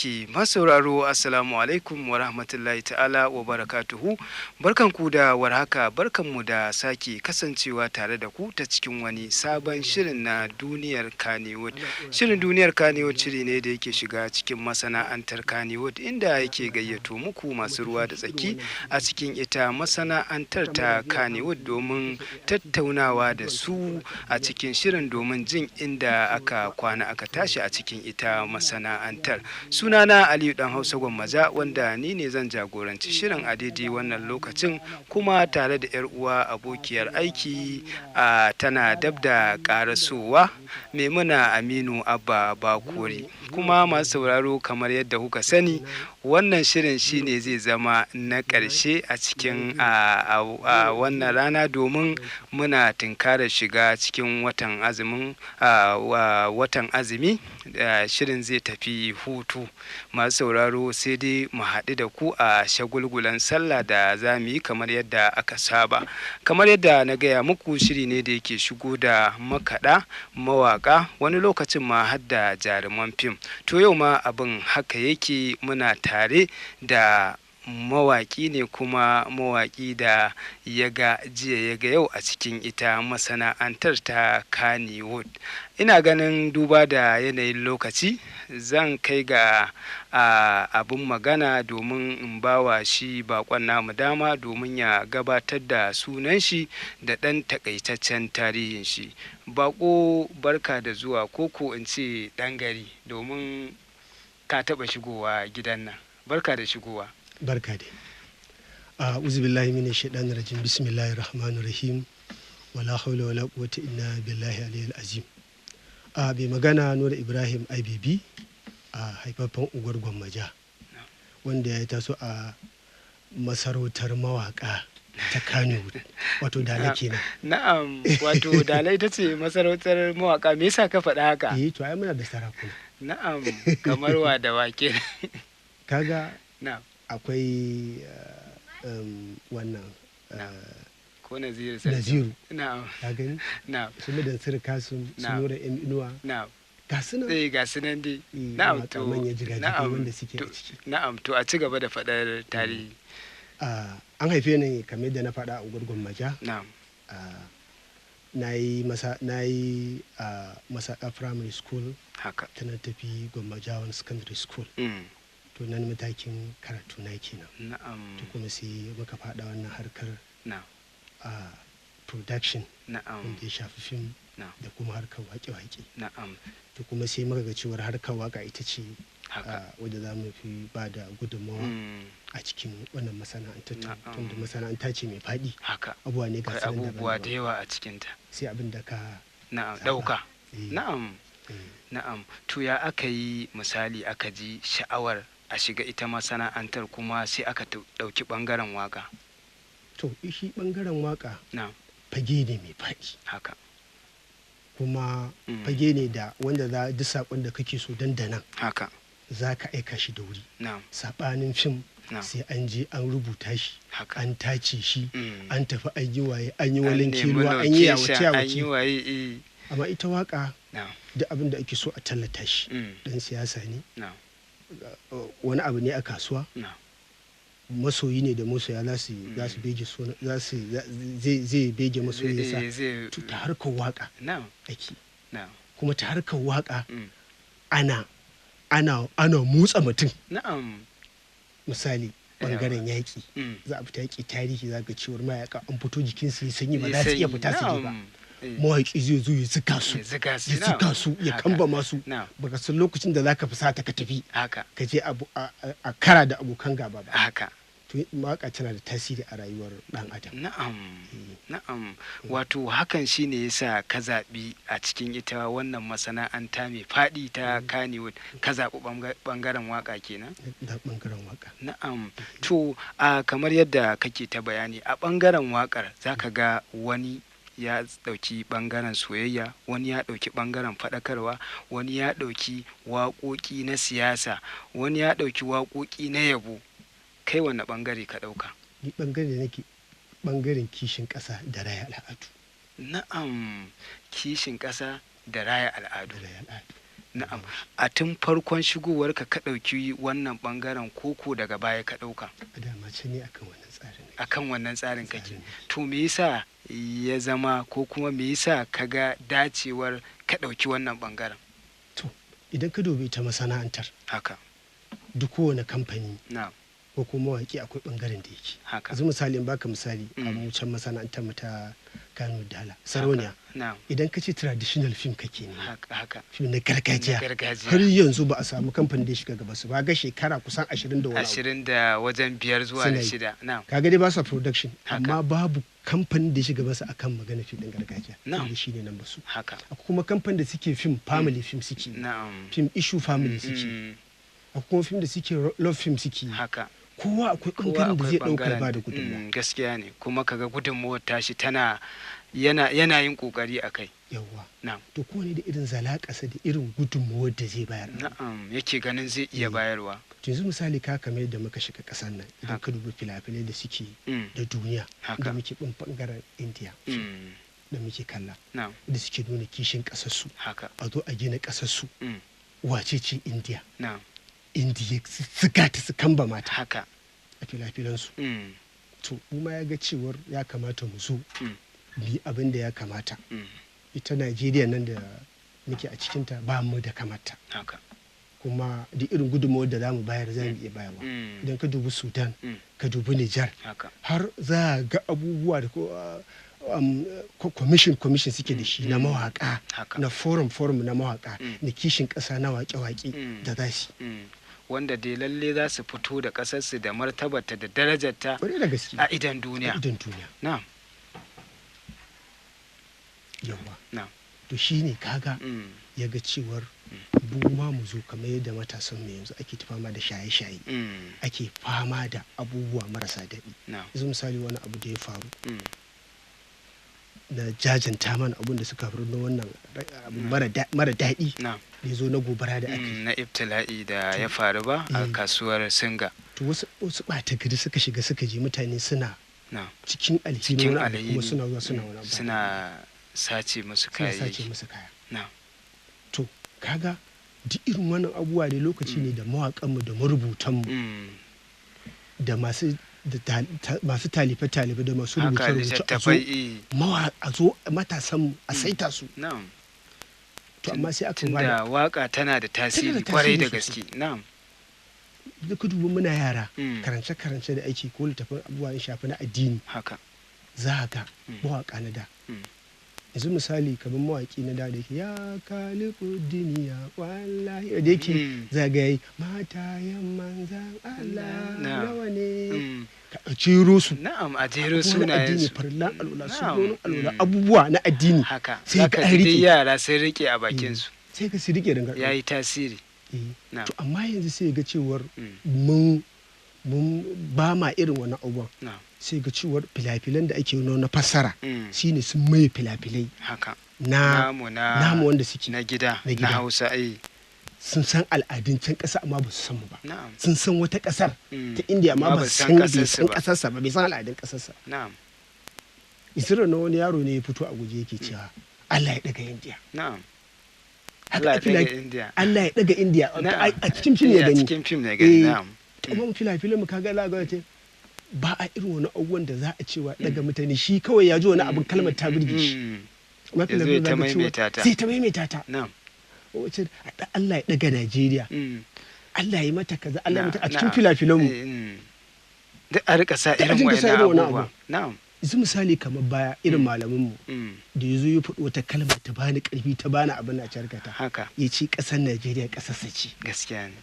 Yake masauraro, assalamu alaikum wa rahmatullahi ta'ala wa barakatuhu. Barkanku da warhaka, barkanmu da sake kasancewa tare da ku ta cikin wani sabon shirin na Duniyar Kannywood. Shirin Duniyar Kannywood shiri ne da yake shiga cikin masana'antar Kannywood, inda yake gayyato muku masu ruwa da tsaki a cikin ita masana'antar ta Kannywood domin tattaunawa da su a cikin shirin, domin jin inda aka kwana aka tashi a cikin ita masana'antar. Sunana Aliyu Dan Hausa Gwammaja, wanda ni ne zan jagoranci shirin a daidai wannan lokacin, kuma tare da yar uwa abokiyar aiki a tana dab da karasowa, Maimuna Aminu Abba Bakori. Kuma masu sauraro, kamar yadda kuka sani, wannan shirin shine zai zama na ƙarshe a cikin a wannan rana, domin muna tunkarar shiga cikin watan azumin, watan azumi. Shirin zai tafi hutu, masu sauraro, sai dai mu haɗu da ku a shagulgulan sallah da za mu yi kamar yadda aka saba. Kamar yadda na gaya muku, shiri ne da yake shigo da makaɗa, mawaƙa, wani lokacin ma har da jaruman fim. To yau ma abin haka yake, muna tare da mawaƙi ne, kuma mawaƙi da ya ga jiya ya ga yau a cikin ita masana'antar ta Kannywood. Ina ganin duba da yanayin lokaci, zan kai ga abin magana domin in bawa shi bakon namu dama domin ya gabatar da sunan shi da ɗan takaitaccen tarihin shi. Bako, barka da zuwa, koko in ce ɗan gari, domin ka taɓa shigowa gidan nan. Barka da shigowa. Barka dai. A'udhu billahi minash shaitanir rajim. Bismillahir rahmanir rahim. Wala hawla wala quwwata illa billahi aliyyil azim. A bai magana Nura Ibrahim IBB, a haifaffen unguwar Gwammaja, wanda ya taso a masarautar mawaka ta Kano, wato Dala kenan. Na'am, wato Dala ita ce masarautar mawaka. Me yasa ka faɗa haka? Eh, to ai muna da sarakuna. Na'am, kamar wa da wa kenan? Kaga akwai wannan Ko Naziru? Naziru. Na'am. Ka gani? Na'am. Su Mudansir Kasim, su Nura M Inuwa, ga su nan. Eh, ga su nan dai. Eh, Na'am. mawaƙa To manya jigajigai wanda suke a ciki. Na'am, to a ci gaba da faɗar tarihi. An haife ni, kamar yadda na faɗa, a unguwar Gwammaja. Na yi masa na yi a Masaka Primary School, ta na tafi Gwammajawan Secondary School. To nan matakin karatu na kenan. To kuma sai muka faɗa wannan harkar a production, wanda ya shafi fim da kuma harkar waƙe-waƙe. To kuma sai muka ga cewar harkar waƙa ita ce wadda za mu fi ba da gudunmawa a cikin wannan masana'antar, tunda masana'anta ce mai faɗi. Abubuwa ne ga Akwai su nan abubuwa da daban-daban. yawa a cikinta. Sai abin da ka zaɓa. Ɗauka. Eh, eh. Na'am, to ya aka yi, misali, aka ji sha'awar a shiga ita masana'antar, kuma sai aka ɗauki ɓangaren waka? To shi ɓangaren waka fage ne mai faɗi, kuma fage ne da wanda za duk saƙon da kake so dandanan za ka aika shi da wuri, saɓanin fim, sai an je an rubuta shi, an tace shi, an tafi an yi waye, an yi An walin nemi keluwa, an yi yawace location, an yi yawace. waye, eh. Amma ita waka, duk abin da ake so a tallata shi, dan siyasa ne, wani abu ne a kasuwa, masoyi ne da masoya za su bege suna, za su zai bege masoyinsa. Zai To ta harkar waka ake, kuma ta harkar waka ana motsa mutum. Misali, bangaren yaƙi, za a fita yaƙi, tarihi za ga cewar mayaka an fito, jikinsu ya sanyi, ba za su iya fita su je ba. Mawaƙi zai zo ya zuga su, Ya zuga su, ya zuga su, ya kamba masu. Baka san lokacin da zaka fusata ka tafi ka je a kara da abokan gaba ba. To waka tana da tasiri a rayuwar dan adam. Na'am. Na'am. Wato hakan shine yasa ka zaɓi a cikin ita wannan masana'anta mai faɗi ta Kannywood, ka zaɓi ɓangaren waƙa kenan? Da bangaren waka. Na'am. To a kamar yadda kake ta bayani, a ɓangaren waƙar za ka ga wani ya ɗauki ɓangaren soyayya, wani ya ɗauki ɓangaren faɗakarwa, wani ya ɗauki waƙoƙi na siyasa, wani ya ɗauki waƙoƙi na yabo. Kai wane ɓangare ka ɗauka? Ni bangare da nake, bangaren kishin ƙasa da raya al'adu. Na'am, kishin ƙasa da raya al'adu. Da raya al'adu. Na'am. A tun farkon shigowarka ka ɗauki wannan ɓangaren koko daga baya ka ɗauka? A dama can ne akan wannan tsarin nake. Akan wannan tsarin kake. Tsarin nake. To me yasa ya zama ko kuma me yasa ka ga dacewar ka ɗauki wannan ɓangaren? To idan ka dubi ta masana'antar, Haka. duk kowane kamfani Na'am. ko kuma mawaƙi akwai ɓangaren da yake. Haka. Yanzu misali in baka misali a mu can masana'antar mu ta Kano Dala, Sarauniya. Na'am. Idan ka ce traditional film kake ne, Haka haka. film na gargajiya. Na gargajiya. Har yanzu ba a samu kamfanin da ya shiga gaba su ba, ga shekara kusan 20 da wani abu. 25 zuwa Suna da yi. 6. Na'am. Kaga dai ba sa production, Haka. amma babu kamfanin da ya shiga basu akan magana fim din gargajiya. Na'am. Wanda shine nan basu. Haka. Akwai kuma kamfanin da suke film family film suke yi. Na'am. Film issue family suke yi. Akwai kuma film da suke love film suke yi. Haka. Kowa akwai Kowa ɓangaren da akwai zai ɗauka ɓangaren- ba da gudunmawa. Gaskiya ne, kuma kaga gudunmawar tashi tana yana yin kokari a kai. Yawwa. Na'am. To kowane da irin zalaƙasa da irin gudunmawar da zai bayar. Na'am, yake ganin zai iya bayarwa. To yanzu misali ka kamar yadda muka shiga ƙasar nan, idan Haka. ka dubi fina-finai da suke da duniya, Haka. da muke bin ɓangaren India da muke kalla, Na'am. da suke nuna kishin ƙasarsu, Haka. a zo a gina ƙasarsu. Wace ce India? Na'am. India su ziga ta su kamba mata Haka. a fina-finansu. To mu ma ya ga cewar ya kamata mu zo mu yi abin da ya kamata. Ita Najeriya nan da muke a cikinta ba mu da kamata. Haka. Kuma duk irin gudunmawar da za mu bayar za mu iya bayarwa. Idan ka dubi Sudan, ka dubi Nijar, Haka. har za a ga abubuwa da ko commission commission suke da shi na mawaka, Haka. na forum forum na mawaka, na kishin ƙasa, na waƙe-waƙe da za su yi. Wanda dai lalle za su fito da ƙasarsu da martabarta da darajarta Kwarai da gaske. a idon duniya. A idon duniya. Na'am. Yawwa. Na'am. To shine kaga ya ga cewar mu ma mu zo kamar yadda matasan mu yanzu ake ta fama da shaye-shaye, ake fama da abubuwa marasa daɗi. Na'am. Yanzu misali wani abu da ya faru na jajanta mana abun da suka faru na wannan abu mara daɗi Na'am. da ya zo na gobara da aka yi. Na ibtila'i da ya faru ba a kasuwar Singa. To wasu ɓata gari suka shiga suka je mutane suna Na'am. cikin alhini Cikin wani abu kuma alhini. suna zuwa suna wani abu. Suna sace musu Suna sace kayayyaki. musu kaya. Na'am. To kaga duk irin wannan abubuwa ne lokaci ne da mawaƙanmu da marubutanmu da masu masu talife-talife da masu Haka, rubuce-rubuce a zo littattafai, eh. a zo matasanmu a saita su. Na'am. To amma sai aka Tunda bada waka tana da tasiri Tana da kwarai da tasiri gaske. Na'am. Duk dubu muna yara, karance-karance da ake ko littafin abubuwa ya shafi na addini. Haka. Za ka mawaƙa na da. Yanzu misali kamar mawaƙi na da da yake ya kaliku duniya wallahi da yake za ga yayi matayen manzan Allah nawa ne. Ka a jero su. Na'am, a jero Abubuwa na sunayen addini, su. farillan alwala, Na'am. sunnonin alwala, abubuwa na addini. Haka. Sai Zaka ka an ji dai rike. yara sun rike a bakin su. Sai ka su rike dangar. Yayi tasiri. Na'am. To amma yanzu sai ga cewar mun ba ma irin wannan abubuwan. Na'am. Sai ga cewar filafilan da ake na fassara shine sun maye filafilai Haka. na Namu na namu wanda suke na gida, na na gida. Hausa ai. Sun san al'adun can ƙasa amma ba su san mu ba. Na'am. Sun san wata ƙasar ta Indiya amma Amma ba ba su san san bai ƙasarsu san ba. ƙasarsa ba, bai san al'adun ƙasarsa. Na'am. Isra na wani yaro ne ya fito a guje yake cewa Allah ya daga Indiya. Na'am. Haka Allah ya a fila- daga Indiya. Allah ya daga Indiya. Na'am. A cikin fim ya Eh, a gani. cikin fim ya gani, Eh, na'am. to amma filafilan mu kaga za ga ce ba a irin wani abubuwan da za a cewa daga mutane, shi kawai ya ji wani abin kalmar ta burge shi. Amma Ya zo filafilan ya za ta ga cewa maimaita ta. sai ta maimaita ta. Na'am. Wace Allah ya daga Najeriya. Allah ya mata kaza, Allah ya mata a cikin Na'am. filafilan mu. Duk a rika sa Duk a irin dinga sa wa'annan irin wannan abubuwa. abu. Na'am. Yanzu misali kamar baya irin malamin mu da ya zo ya faɗi wata kalma ta bani ƙarfi ta bani abin na carkata. Haka. Ya ce ƙasar Najeriya ƙasarsa ce. Gaskiya ne.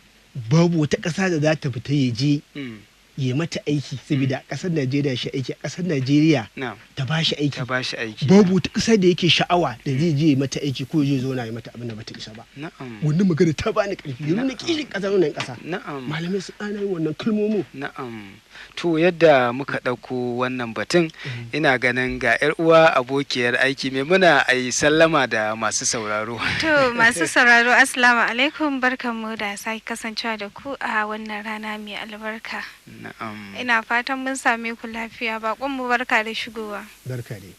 Babu wata ƙasa da za ta fita ya je ya mata aiki saboda ƙasar Najeriya shi aiki, a ƙasar Najeriya Na'am. ta ba shi aiki. Ta ba shi aiki. Babu wata ƙasa da yake sha'awa da zai je ya mata aiki ko ya zo na yi mata abin da bata isa ba. Na'am. Wannan magana ta bani ƙarfi, ya nuna kishin ƙasa, nuna ƙasa. Na'am. Malamai su ana yin wannan kalmomin. Na'am. To yadda muka ɗauko wannan batun, ina ganin ga 'yar uwa abokiyar aiki Maimuna, a yi sallama da masu sauraro. To masu sauraro, assalamu alaikum, barkanmu da sake kasancewa da ku a wannan rana mai albarka. Na'am. Ina fatan mun same ku lafiya, bakon mu barka da shigowa. Barka dai.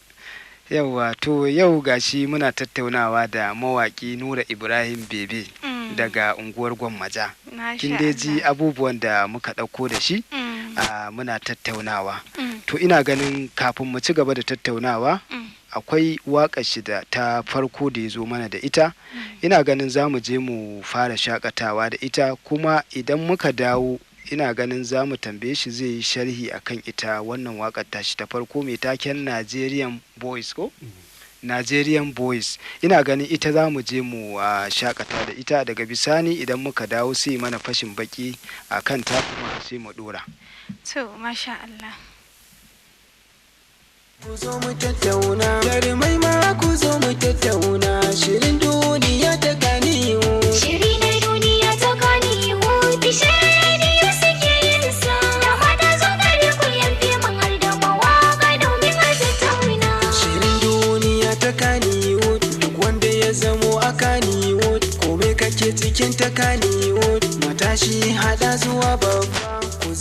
Yawwa, to yau gashi muna tattaunawa da mawaƙi Nura Ibrahim Bebe daga unguwar Gwammaja. Kin dai ji abubuwan da muka ɗauko da shi, muna tattaunawa. To ina ganin kafin mu ci gaba da tattaunawa, akwai waƙar shi da ta farko da ya zo mana da ita. Ina ganin za mu je mu fara shakatawa da ita, kuma idan muka dawo ina ganin za mu tambaye shi zai yi sharhi akan ita wannan waƙar tashi ta farko mai taken Nigerian Boys ko? Nigerian Boys. Ina ganin ita za mu je mu shakata da ita, daga bisani idan muka dawo sai mana fashin baki a kan ta kuma sai mu dora. To, masha Allah. Ku zo mu tattauna, jarumai ma ku zo mu tattauna, shirin duniya ta kaniwo. Shiri na duniya ta kaniwo, bishiyar suke yin sa. Da mata zo gare ku yan fi mun har da mawaka domin a tattauna. Shirin duniya ta kaniwo, duk wanda ya zamo a kaniwo, kome kake cikin ta kaniwo, matashi hada zuwa babba. Ku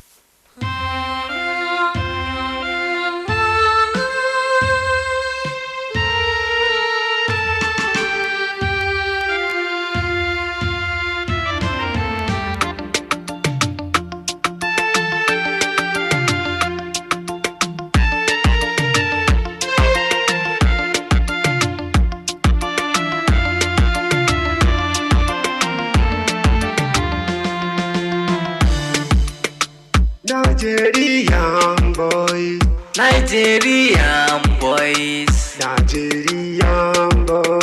Nigerian boys, Nigerian boys, Nigerian boys.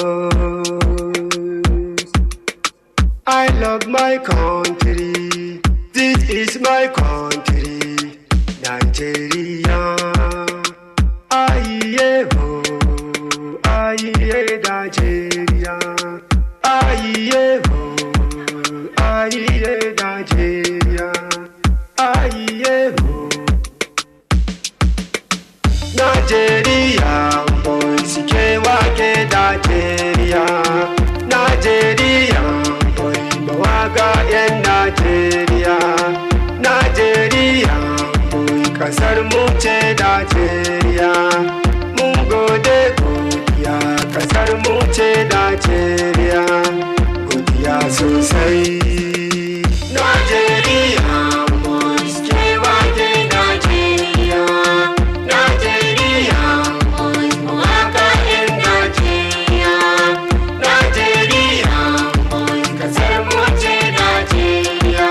I love my country. This is my country, Nigeria. Aye ho, aye Nigeria. Aye ho, aye Nigeria. Aye ho. Nigeria boys ke wake Nigeria. Nigeria boy mawaka yan Nigeria. Nigeria boy kasar mu ce Nigeria. Mun gode godiya kasar mu ce Nigeria. Godiya sosai. Nigeria boys ke wake Nigeria. Nigeria boys mawaka yan Nigeria. Nigeria boys kasar mu ce Nigeria.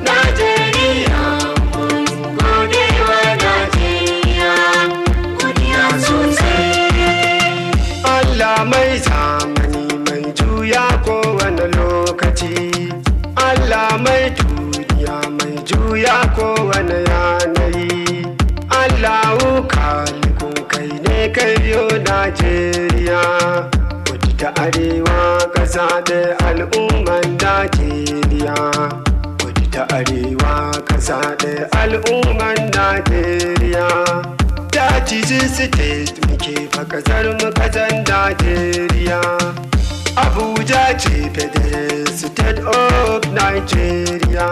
Nigeria boys mu gode wa Nigeria. Godiya sosai. Allah mai zamani mai juya kowane lokaci. Allah mai duniya mai juya kowane yanayi. Allahu kalikun kai ne kai yo Najeriya. Kudu ta arewa ƙasa da al'umman Najeriya. Kudu ta arewa ƙasa da al'umman Najeriya. 36 state muke fa kasar mu kasar Najeriya. Abuja ce federal state of Nigeria.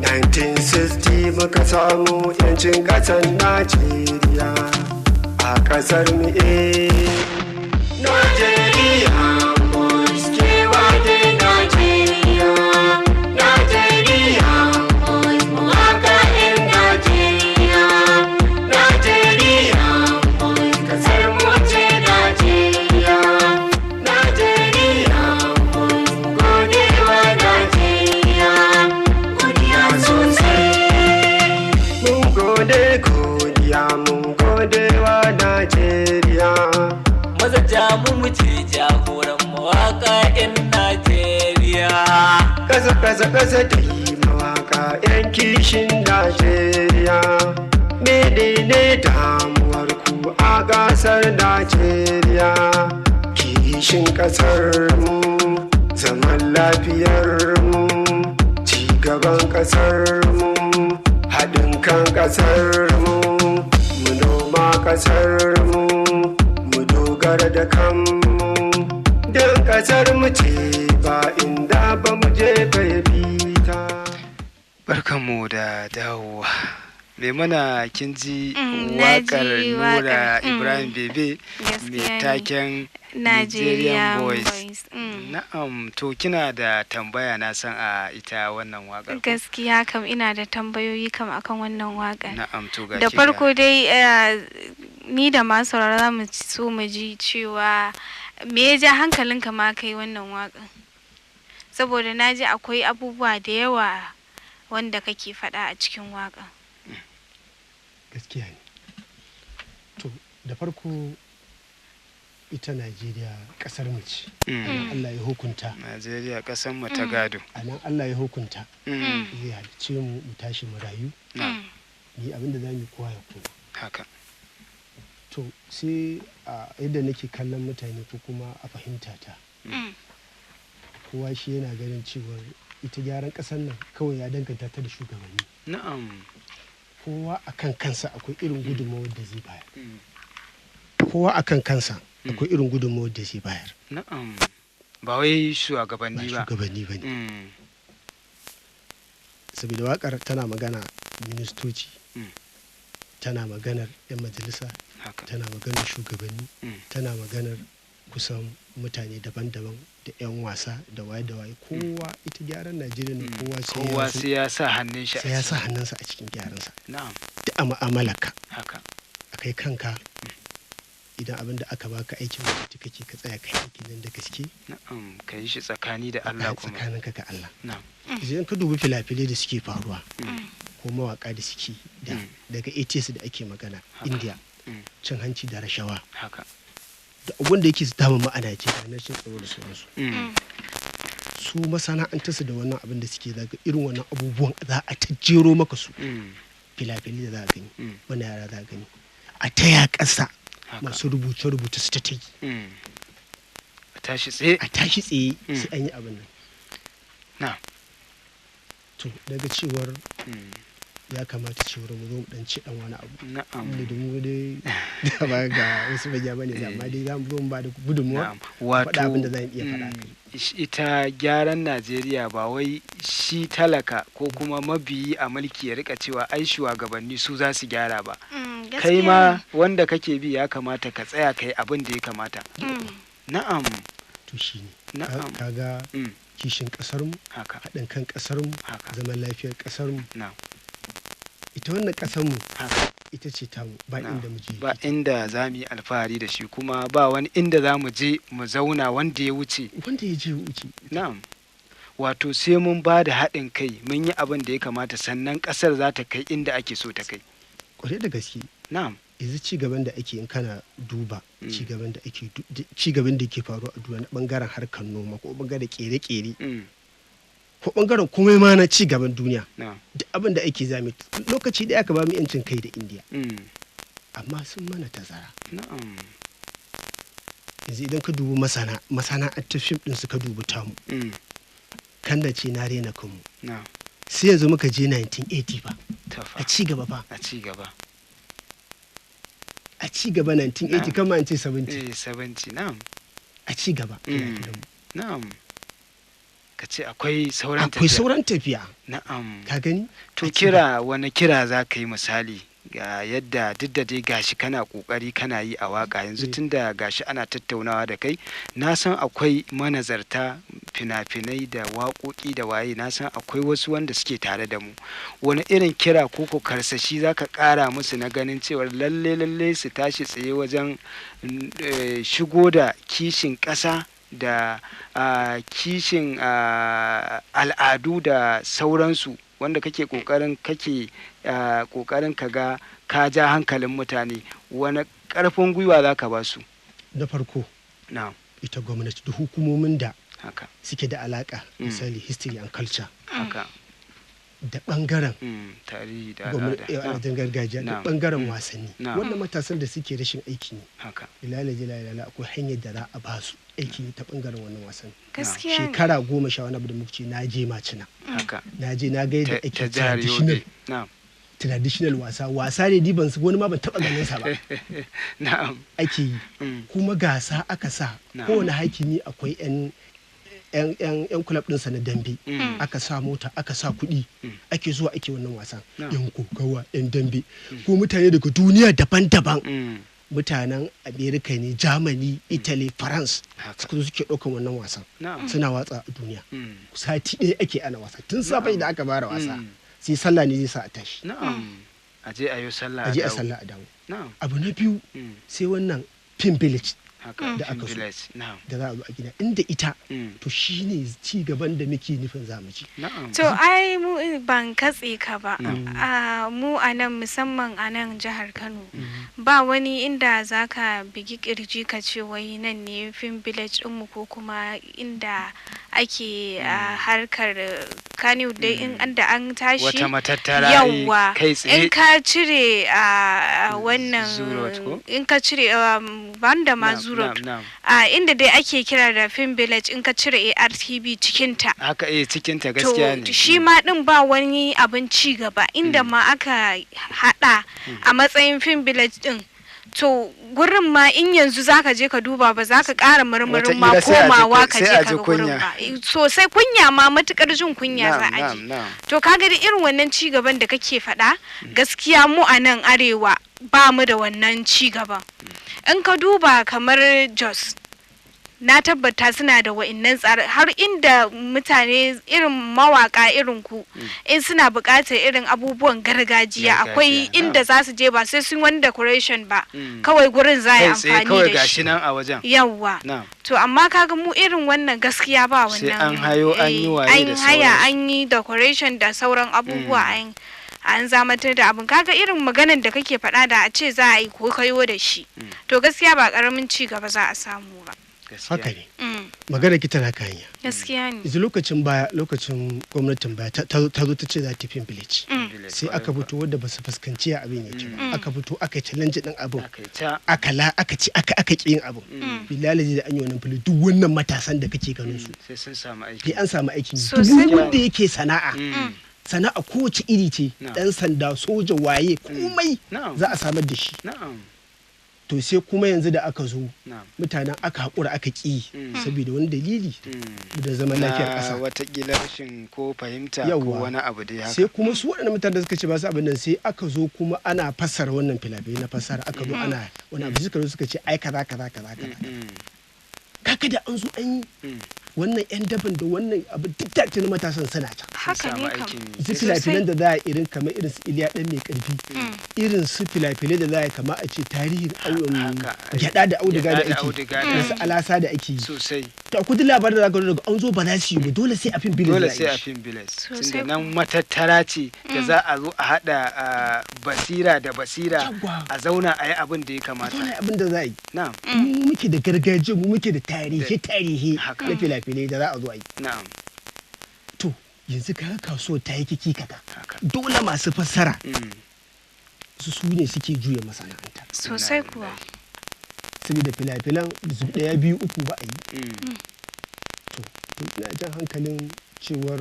1960 muka samu yancin kasar Najeriya. A kasar mu eh. Nigeria boys ke wake Nigeria. Nigeria boys mawaka 'yan Nigeria. Nigeria boys kasar mu ce Nigeria. Nigeria boys mu gode wa Nigeria. Godiya sosai. Mun gode godiya mun gode wa Nigeria. Maza jamu mu ce jagoran mawaka 'yan Najeriya. Kasa kasa kasa da yi mawaka 'yan kishin Najeriya. Menene damuwar ku a gasar Najeriya? Kishin kasar mu, zaman lafiyar mu, cigaban kasar mu, haɗin kan kasar mu, mu noma kasar mu, mu dogara da kanmu. Don kasar mu ce ba inda ba mu je bai bita. Barkanmu da dawowa. Maimuna, kin ji Na waƙar ji Nura waƙar, Ibrahim Bebe mai Gaskiya ne. taken Nigerian Boys. Boys. Na'am, to kina da tambaya na san a ita wannan waƙar ko? Gaskiya kam ina da tambayoyi kam akan wannan waƙar. Na'am, to ga Da ki farko dai ni da masu sauraro za mu so mu ji cewa me ya ja hankalinka ma kai wannan waƙar? Saboda na ji akwai abubuwa da yawa wanda kake faɗa a cikin waƙar. Gaskiya ne. To, da farko ita Najeriya kasar mu ce. Allah ya hukunta. Najeriya ƙasar mu ta gado. A nan Allah ya hukunta zai halicce mu, mu tashi mu rayu. Ni abinda za mu yi kowa ya koma. Haka. To sai a yadda nake kallon mutane ko kuma a fahimta ta, kowa shi yana ganin cewar ita gyaran ƙasar nan kawai ya danganta ta da shugabanni. Kowa a kan kansa akwai irin gudunmawar da zai bayar. Kowa a kan kansa akwai irin gudunmawar da zai bayar. Na'am. Ba wai Ba shugabanni ba. shugabanni ba ne. Saboda waƙar tana magana ministoci, tana maganar 'yan majalisa, tana maganar shugabanni, tana maganar kusan mutane daban-daban da 'yan wasa da waye da waye. Kowa ita gyaran Najeriya ne, kowa sai ya Kowa sai ya sa hannun shi a sai ya sa ciki. hannunsa a cikin gyaransa. Duk a mu'amalarka, a kai kanka, idan abin da aka baka aikin gwamnati kake, ka tsaya kai aikin nan da gaske. Na'am, ka yi shi tsakani da Allah kuma. Tsakaninka ga Allah. Na'am. Idan ka dubi filafilai da suke faruwa ko mawaka da suke da daga ATS da ake magana, India, cin hanci da rashawa, da abun da yake damun mu a Najeriya na cin tsaro da sauransu, su masana'antarsu da wannan abin da suke zaga irin wannan abubuwan za a ta jero maka su, filafilai da za a gani, wani yara za a gani a taya ƙasa, masu rubuce-rubuce su ta ta yi. A tashi tsaye. A tashi tsaye sai an yi abin nan. Na'am. To daga cewar ya kamata cewar mu zo mu dan ci dan wani abu. Na'am. Inda da mu dai da ba ga wasu manya bane, amma dai za mu zo mu ba da gudunmuwa. Na'am. Wato faɗa abin da za mu iya faɗa kai. Ita gyaran Najeriya ba wai shi talaka ko kuma mabiyi a mulki ya rika cewa ai shugabanni su za su gyara ba. Kai Gaskiya ma ne. wanda kake bi ya kamata ka tsaya kai abin da ya kamata. Na'am. To shi ne. Na'am. Kaga kishin kasar mu, haɗin kan kasar mu, zaman lafiyar kasar mu. Na'am. Ita wannan kasar mu ita ce tamu, ba inda mu je. Ba inda za mu yi alfahari da shi, kuma ba wani inda za mu je mu zauna wanda ya wuce. Wanda ya je wuce. Na'am. Wato sai mun ba da haɗin kai mun yi abin da ya kamata, sannan ƙasar za ta kai inda ake so ta kai. Kwarai da gaske. Na'am. Yanzu ci gaban da ake, in kana duba ci gaban da ake ci gaban da ke faruwa a duniya na bangaren harkar noma ko bangaren kere-kere ko bangaren komai ma na ci gaban duniya, Na'am. duk abin da ake zame lokaci da aka ba mu yancin kai da Indiya, amma sun mana tazara. Na'am. Yanzu idan ka dubi masana'antar fim din, suka dubi tamu, kan da ce na rena kanmu. Na'am. Sai yanzu muka je 1980 ba Tafa. a ci gaba fa. A ci gaba. A ci gaba 1980, Na'am. kama an ce 70. Eh, 70, na'am. A ci gaba. Na'am. Ka ce akwai sauran Akwai tafiya. sauran tafiya. Na'am. Ka gani? To kira, wani kira za ka yi misali ga yadda duk da dai gashi kana kokari kana yi a waka yanzu, tunda gashi ana tattaunawa da kai, na san akwai manazarta fina-finai da waƙoƙi da waye, na san akwai wasu wanda suke tare da mu, wani irin kira ko ko karsashi za ka ƙara musu na ganin cewar lalle lalle su tashi tsaye wajen shigo da kishin ƙasa da kishin al'adu da sauransu, wanda kake kokarin ka ga ka ja hankalin mutane, wani karfin gwiwa za ka ba su? Na farko, Na'am. ita gwamnati da hukumomin da suke da alaka, misali history and culture, da bangaren Tarihi da gwamnati, al'ada. al'adun gargajiya, da Na'am. bangaren wasanni, Na'am. wannan matasan da suke rashin aikin yi, ilala jila akwai hanyar da za a ba su aikin yi ta bangaren wannan wasan. Gaskiya ne. Shekara 10 wani abu da muka ce na je Macina, na je na ga yadda Ta ake ta jihar traditional Yobe. Na'am. traditional wasa, wasa ne ni ban wani ma ban taba ganin sa ba Na'am. ake yi, kuma gasa aka sa, Na'am. kowane hakimi akwai yan yan club ɗinsa na dambe, aka sa mota, aka sa kuɗi, ake zuwa ake wannan wasan, yan kokawa, yan dambe, ko mutane daga duniya daban-daban, mutanen America ne, Germany, Italy, France, suka zo suke ɗaukan wannan wasan, suna watsa a duniya. Sati ɗaya ake ana wasa, tun safe idan aka fara wasa sai sallah ne zai sa a tashi. A je a yi sallah, a je a sallah a dawo. Abu na biyu, sai wannan Film Village da aka so da za a zo a gina inda ita, to shine ci gaban da muke nufin za mu ci. To ai mu ban katse ka ba, mu a nan, musamman a nan jihar Kano, ba wani inda za ka bigi kirji ka ce wai nan ne Film Village ɗinmu ko kuma inda ake harkar Kano dai in da an tashi wata matattara. Yawwa, in ka cire wannan, in ka cire banda ma Road, a inda dai ake kira da Film Village, in ka cire ARTB cikinta. Haka, eh, cikinta, gaskiya ne. To shi ma din ba wani abin ci gaba inda ma aka hada a matsayin Film Village din. To gurin ma in yanzu zaka je ka duba, ba za ka ƙara marmarin ma komawa ka je ka ga gurin ba sosai. Kunya ma, matukar jin kunya za a ji. To kaga da irin wannan ci gaban da kake faɗa, gaskiya mu a nan arewa ba mu da wannan ci gaban. In ka duba kamar Jos, na tabbata suna da wa'innan tsare, har inda mutane irin mawaka irin ku, in suna buƙatar irin abubuwan gargajiya, akwai inda za su je, ba sai sun wani decoration ba, kawai gurin za a yi amfani da shi. Nan a wajen. Yawwa. To amma kaga mu irin wannan gaskiya ba wannan. Sai an hayo, an yi waye da an haya, an yi decoration da sauran abubuwa, an zamantar da abin. Kaga irin maganan da kake faɗa, da a ce za a yi kokayo da shi, to gaskiya ba ƙaramin ci gaba za a samu ba. Haka ne, magana ki tana kan hanya. Gaskiya ne. Yanzu lokacin baya, lokacin gwamnatin baya, ta zo ta ce za ta Film Village, sai aka fito wadda ba su fuskanci ya abin yake ba, aka fito aka yi challenge din abin, aka la aka ci aka aka ki yin abin. Billahi da an yi wannan fili, duk wannan matasan da kake ganin su sai sun samu aiki. Sai an samu aikin. Duk wanda yake sana'a, sana'a kowace iri ce, dan sanda, soja, waye, komai za a samar da shi. To sai kuma yanzu da aka zo, mutanen aka haƙura aka ƙi saboda wani dalili da zaman lafiyar ƙasa. Watakila rashin ko fahimta ko wani abu dai haka. Sai kuma su waɗannan mutanen da suka ce ba su abin nan, sai aka zo kuma ana fassara wannan filafiai na fassara, aka zo ana wani abu, suka zo suka ce ai kaza kaza kaza kaza. Kaka da an zo an yi wannan yan daban da wannan abu, duk da tuni matasan suna can. Haka ne kam. Su filafilan da za a irin kamar irin su Iliya Dan Mai Karfi, irin su filafilai da za a kama a ce tarihin gyada da auduga da ake da su alasa da ake yi sosai. To akwai duk labarin da za ka daga an zo ba za su yi ba, dole sai a Film Village. Dole sai a Film Village, tunda nan matattara ce da za a zo a hada basira da basira, a zauna a yi abin da ya kamata. Dole abin da za a yi, mu muke da gargajiya, mu muke da tarihi tarihi na filafilai da za a zo a yi. To yanzu kaga kasuwar ta yi kiki kaka, dole masu fassara su ne suke juya masana'anta. Sosai kuwa. Saboda filafilan su ɗaya, biyu, uku ba a yi. To ina jan hankalin cewar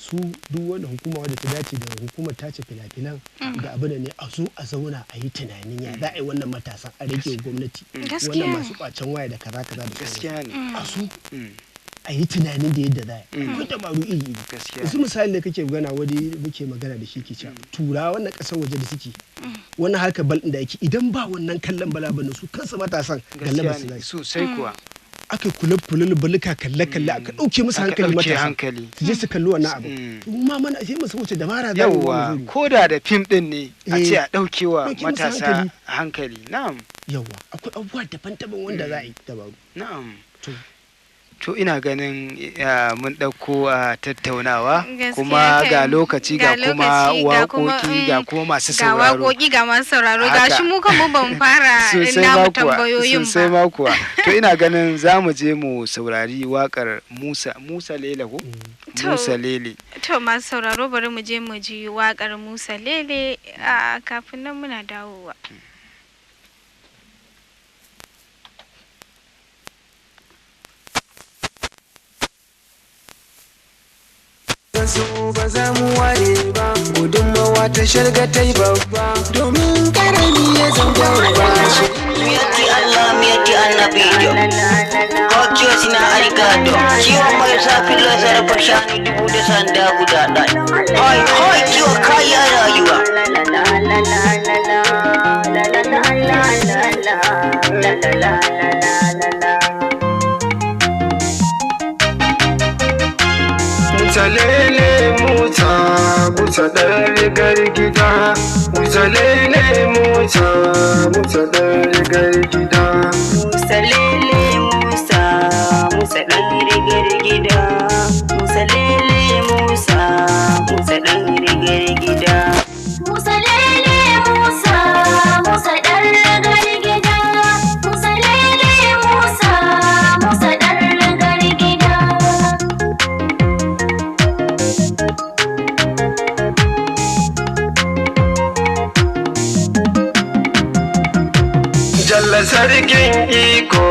su duk wanda hukuma wadda ta dace da hukumar tace filafilan da abu da ne, a zo a zauna a yi tunanin ya za a yi wannan matasan, a rage gwamnati wannan masu kwacen waya da kaza kaza da Gaskiya ne. A so a yi tunanin da yadda za a yi, akwai dabaru iri iri. Yanzu misali da kake magana, wani muke magana da shi ke cewa tura wannan kasar waje da suke wannan harkar bal da ake, idan ba wannan kallon bala bane, su kansu matasan gallaba su zai. Sosai kuwa. Aka kula kula bulika, kalle kalle, aka dauke musu hankali, matasa hankali, su je su kalli wannan abu. Mu ma mana sai mu wuce dabara za. Yawa, ko da da fim din ne a ce a daukewa matasa hankali, na'am. Yawa, akwai abubuwa daban-daban wanda za a yi dabaru. Na'am. To ina ganin mun ɗauko a tattaunawa kuma ga lokaci, ga kuma waƙoƙi, ga kuma masu sauraro. Ga waƙoƙi, ga masu sauraro, ga shi mu kanmu ban fara namu tambayoyin ba. Sosai ma kuwa. To ina ganin za mu je mu saurari waƙar Musa Lele ko? Musa Lele. To masu sauraro, bari mu je mu ji waƙar Musa Lele, kafin nan muna dawowa. Su ba za mu ware ba, gudunmawa ta shirga ta yi babba domin karami ya zama ba. Miyatti Allah, miyatti annabijo. Kokyo. Sana'ar gado, kiwon marasa filo sarrafa shanu dubu da sanda guda ɗaya. Hoi hoi kiwo kayan rayuwa. Musa lele Musa, Musa ɗan rigar gida. Musa lele Musa, Musa ɗan rigar gida. Musa lele Musa, Musa ɗan rigar gida. Musa lele Musa, Musa ɗan rigar gida. Musa lele Musa, Musa ɗan rigar gida. Musa lele Musa, Musa ɗan rigar gida. Jalla sarkin iko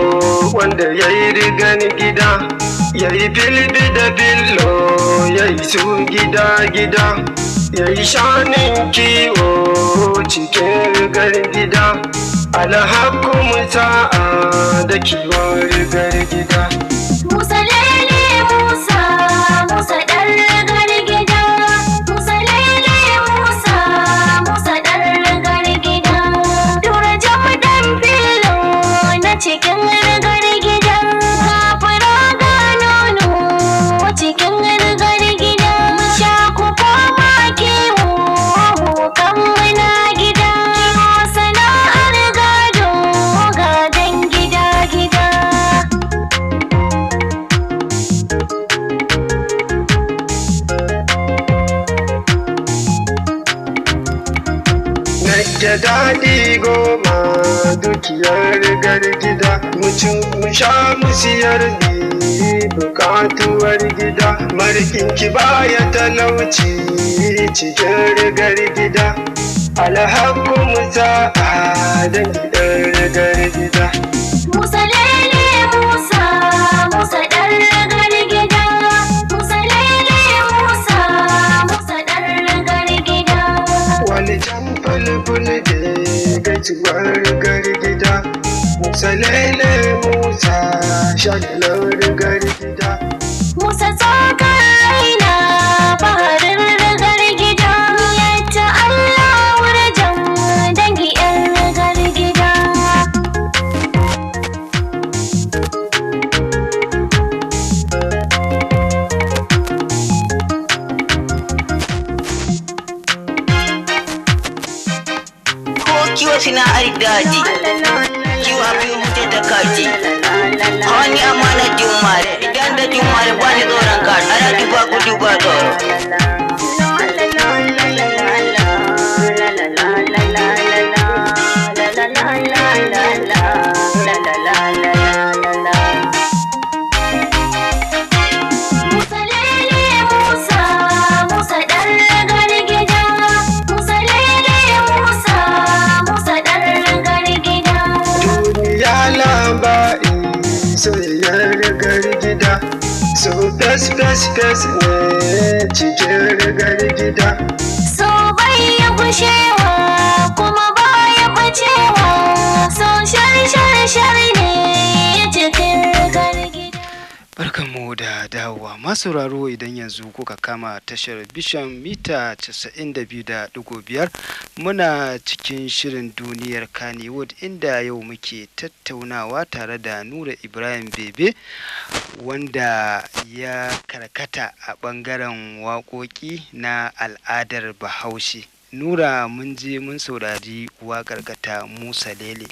wanda ya yi rigan gida, ya yi filbi da fillo, ya yi su gida gida, ya yi shanin kiwo cikin rigar gida. Alhakumu sa'a da kiwon rigar gida. Musa lele Musa, Musa ɗan rigar gida. Musa lele Musa, Musa ɗan rigar gida. Tura jam ɗan filo na cikin rigar gida. Ga fura ga nono cikin rigar gida. Mu sha ku koma kiwo, mu kan muna gida. Kiwo sana'ar gado, gadon gida gida. Nake daɗi goma dukiyar rigar gida, mu ci mu sha mu siyar ni bukatuwar gida. Marikin ki baya talauci cikin rigar gida. Alhaku sa'a dan gidan rigar gida. Musa lele Musa, Musa ɗan rigar gida. Musa lele Musa, Musa ɗan rigar gida. Wani can fulful da gaisuwar rigar gida. Musa lele Musa shagalar rigar gida. Musa tsokar raina baharin rigar gida. Yadda Allah wurjan dangi 'yan rigar gida. Ko kiwo sana'ar daji, kiwo abin huce ta kaji. Hani amana jumare, idan da jumare ba ni tsoron ka, ana duba gudu ba tsoro. Musa lele Musa, Musa ɗan rigar gida. Musa lele Musa, Musa ɗan rigar gida. Duniya labari soyayyar rigar gida. So fes fes fes ne cikin rigar gida. So bai ya gushewa kuma baya bacewa. So shar shar shar ne cikin rigar gida. Barkanmu da dawowa masu sauraro idan yanzu kuka kama tashar bishan mita 92.5 muna cikin shirin duniyar Kannywood inda yau muke tattaunawa tare da Nura Ibrahim Bebe wanda ya karkata a ɓangaren waƙoƙi na al'adar Bahaushe. Nura mun je mun saurari waƙar ka ta Musa Lele.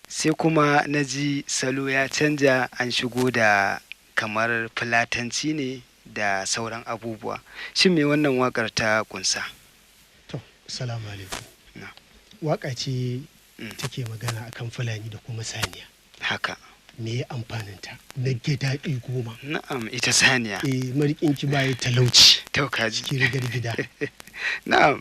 Sai kuma na ji salo ya canja an shigo da kamar fulatanci ne da sauran abubuwa. Shin me wannan waƙar ta kunsa? To, salamu alaikum. Na. Waka ce Mm. take magana akan Fulani da kuma saniya. Haka. Me ya amfaninta? Nage daɗi goma. Na'am, ita saniya. Eh, marikin ki baya talauci. To kaji. Cikin rigar gida. Na'am.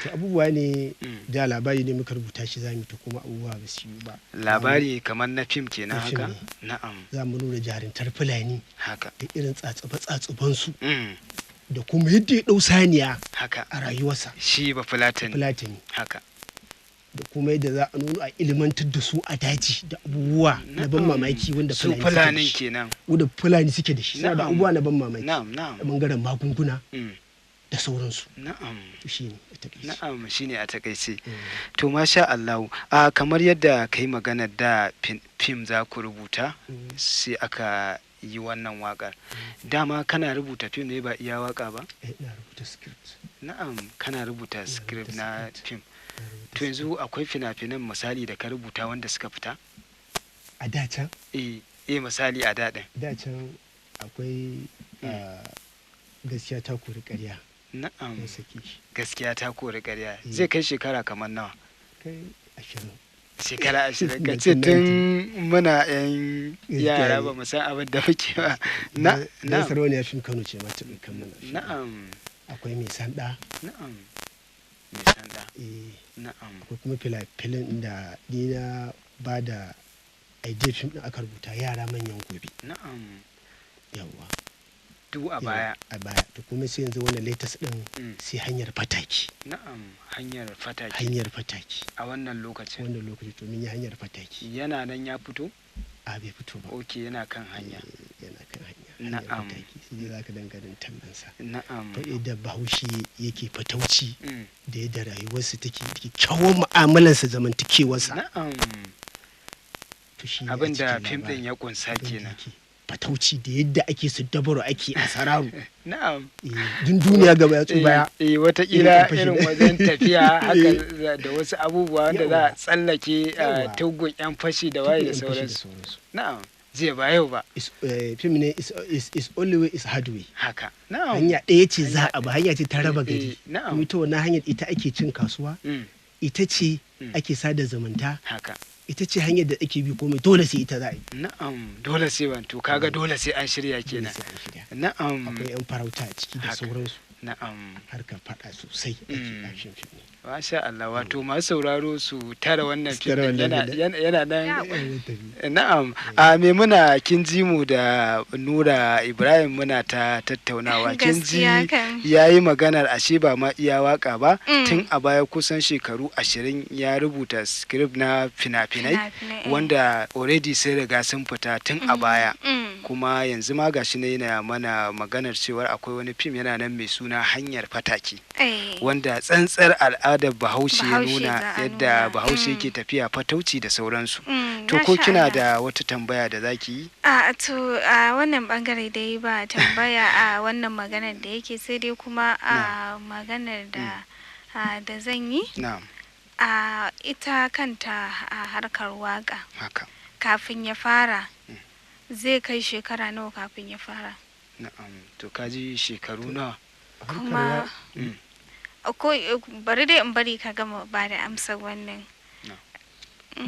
To abubuwa ne Mm. da labari ne muka rubuta shi zamu ta kuma abubuwa ba su yi ba. Labari kamar na fim kenan Na fim haka? ne. Na'am. Za mu nuna jarintar Fulani Haka. da irin tsatsuba-tsatsubansu da kuma yadda ya ɗau saniya Haka. a rayuwarsa. Shi ba fulatani. Fulatani Haka. Da kuma yadda za a nuna a ilimantar da su a daji da abubuwa na ban mamaki wanda Su Fulani suke da Fulanin shi. kenan. Wanda Fulani suke da shi, suna da abubuwa na ban mamaki Na'am, na'am. a bangaren magunguna da sauransu. Shi ne a takaice. Na'am, shine a takaice. To, masha Allah, a kamar yadda kai magana da fim za ku rubuta, sai aka yi wannan wakar. Dama kana rubuta fim ne ba iya waka ba? Eh, ina rubuta script. Na'am, kana rubuta script rubuta na script. fim. Ina rubuta To, yanzu akwai fina-finan misali da ka rubuta wanda suka fita? A da can? Eh, misali a daɗin. Da can akwai Gaskiya Ta Kori Ƙarya. Na sake shi. Gaskiya Ta Kori Ƙarya. Zai kai shekara kamar nawa? Kai 20. Shekara 20, ka ce tun muna yan Gaskiya yara ne. ba mu san abin da muke ba. Na Na Sarauniya Fim Kano ce ma ta ɗaukan mana fim. Akwai Mai Sanda. Na'am, Mai Sanda. Eh. Na'am. Akwai kuma filafilin da ni na ba da idea fim ɗin aka rubuta, Yara Manyan Gobe. Yawwa. Duk a Yawa, baya. A baya. To, kuma sai yanzu wannan latest ɗin, sai Hanyar Fataki. Na'am, Hanyar Fataki. Hanyar Fataki. A wannan lokacin. Wannan lokaci, to mun yi Hanyar Fataki. Yana nan ya fito? A, bai fito ba. Ok, yana kan hanya. Eh, yana kan hanya. Hanyar Fataki, sai dai zaka dinga tallansa. Fa yadda Bahaushe yake fatauci da yadda rayuwarsa take, kyakkyawan mu'amalarsa, zamantakewarsa. To, shi ne a Abin da cikin fim labarin. din ya kunsa Abin da kenan. yake fatauci da yadda ake su dabaro ake asararu. Eh, dun duniya gaba ya tsu baya. Eh, watakila Irin irin fashi. wajen tafiya haka da wasu abubuwa wanda za a tsallake Yawwa. tugun yan fashi da waye da Tugun yan fashi da sauransu. sauransu. Na'am, zai ba yau ba. Fim ne is only way is hard way. Haka. Na'am. Hanya ɗaya ce za a bi, hanya ce ta raba gari. Na'am. Kuma ita wannan hanyar ita ake cin kasuwa, ita ce ake sada zumunta, ita ce hanyar da ake bi komai, dole sai ita za a yi. Na'am, dole sai ban, to kaga dole sai an shirya Dole kenan. sai an shirya. Na'am. Akwai yan farauta a ciki da sauransu. Harkar faɗa sosai ake action film ne. Masha Allah, wato masu sauraro su tara wannan Su fim tara din wannan yana fim din. yana nan. Eh, tafi. Na'am, a Maimuna, kin ji mu da Nura Ibrahim muna ta tattaunawa. Kin ji Gaskiya kam. ya yi maganar ashe ba ma iya waka ba, tun a baya kusan shekaru 20 ya rubuta script na fina-finai Fina-finai, eh. wanda already sun riga sun fita tun a baya. Mm. Kuma yanzu ma gashi ne yana mana maganar cewar akwai wani fim yana nan mai suna Hanyar Fataki, wanda tsantsar al'adar Bahaushe ya Bahaushe nuna za a yadda nuna. Bahaushe yake tafiya fatauci da sauransu. To, ko Masha kina Allah. da wata tambaya da zaki yi? A to, a wannan bangare dai ba tambaya a wannan maganar da yake, sai dai kuma a maganar da da zan yi a ita kanta a harkar waka, kafin ya fara, zai kai shekara nawa kafin ya fara? Na'am, to kaji shekaru nawa? Harkar Kuma ko bari dai in bari ka gama ba da amsar wannan.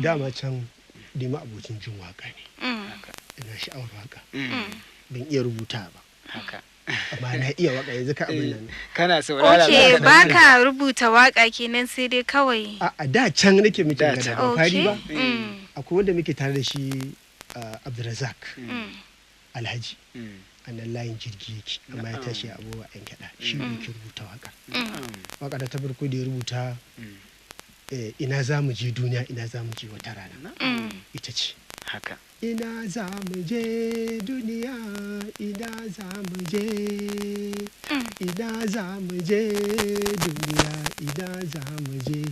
Dama can ni ma abocin jin waka ne. Ina sha'awar waka. Ban iya rubuta ba, amma na iya waka yanzu ka abin nan. Kana saurara Ok, za ka ba ɗan- ka rubuta waka kenan, sai dai kawai. A da can nake miki Da magana, can. ba fari ba. Akwai wanda muke tare da shi, Abdulrazak Alhaji, a nan layin jirgi yake, amma ya tashi a abubuwa yan kyaɗa, shi ne yake rubuta waka. Waka da ta farko da ya rubuta, Ina Za Mu Je Duniya, Ina Za Mu Je Wata Rana, ita ce. Ina za mu je duniya, ina za mu je, ina za mu je duniya, ina za mu je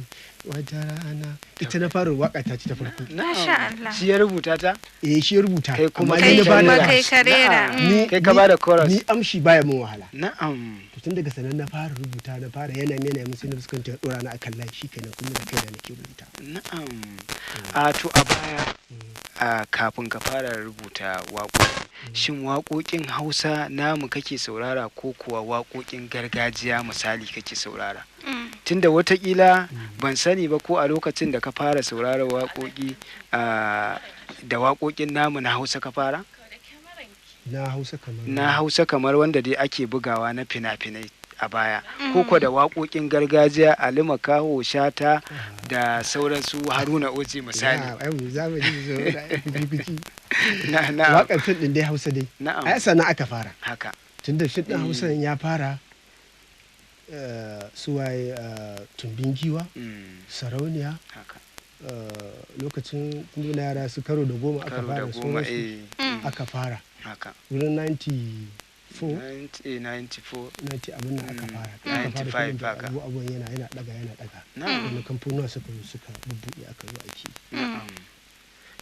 wata rana. Ita na fara waka ta ce ta farko. Masha Allah. Shi ya rubuta ta? Eh, shi ya rubuta. Kai kuma amma Kai ni na kuma bada kai ka rera. Na'am. Ni Kai ka bada chorus. Ni amshi baya mun wahala. To, tun daga sanan na fara rubuta, na fara yana mun, sai na fuskanta ya dora na akan layi, shikenan kuma da kaina nake rubuta. Na'am. A to, a baya, a kafin ka fara rubuta waƙoƙi, shin waƙoƙin Hausa namu kake saurara ko kuwa waƙoƙin gargajiya misali kake saurara? Tunda watakila ban sani ba ko a lokacin da ka fara saurara waƙoƙi, da waƙoƙin namu na Hausa ka fara? Na Hausa kamar? Na Hausa kamar wanda dai ake bugawa na fina-finai a baya, ko kuwa da waƙoƙin gargajiya, Ali Makaho, Shata da sauransu, Haruna Oji misali. Ya, ai mu zamani zo da kuci. Na na Waƙar fim din dai Hausa dai. Na'am. Ai sana aka fara. Tunda fim din Hausa ya fara Suwaye Tumbin Giwa, Sarauniya, lokacin nuna yara su Karo da Goma aka fara, sauransu aka fara wurin 94, 94. 90 abin nan aka fara, aka fara filin da abu abubuwan yana daga, yana daga, wani kamfanuwa suka zo suka bubbuɗe, aka zo ake.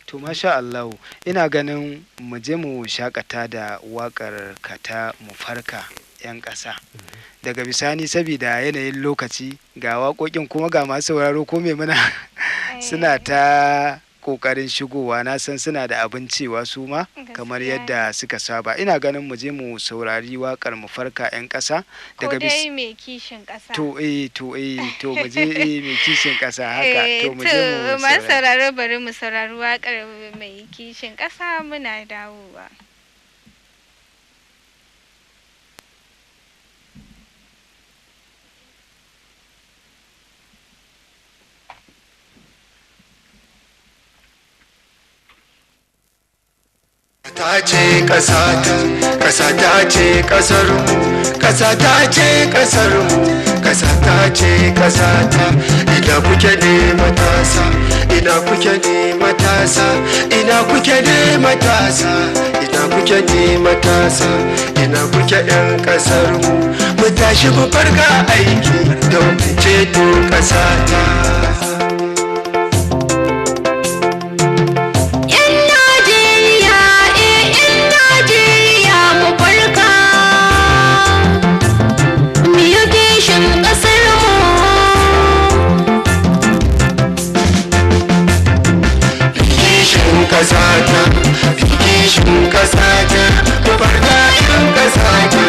To, masha Allah, ina ganin mu je mu shakata da wakar kata "Mu Farka 'Yan Ƙasa". Daga bisani, saboda yanayin lokaci, ga waƙoƙin kuma ga masu sauraro ko mai muna suna ta ƙoƙarin shigowa, na san suna da abin cewa su ma kamar yadda suka saba. Ina ganin mu je mu saurari waƙar "Mu Farka 'Yan Ƙasa". Daga bis dai "Mai Kishin Ƙasa". To, eh, to mu je, eh, "Mai Kishin Ƙasa", haka. To, mu je mu masu sauraro, bari mu saurari waƙar "Mai Kishin Ƙasa", muna dawowa. Ta ce ƙasa ta, ƙasa ta ce ƙasar mu, ƙasa ta ce ƙasar mu, ƙasa ta ce ƙasa ta. Ina kuke ne matasa? Ina kuke ne matasa? Ina kuke ne matasa? Ina kuke ne matasa? Ina kuke 'yan ƙasar mu? Mu tashi mu farka aiki don ceto ƙasa ta. 'Yan Najeriya, eh, 'yan Najeriya, mu farka. Mu yi kishin ƙasar mu. Kishin ƙasa ta, kishin ƙasa ta, mu farka 'yan ƙasa ta.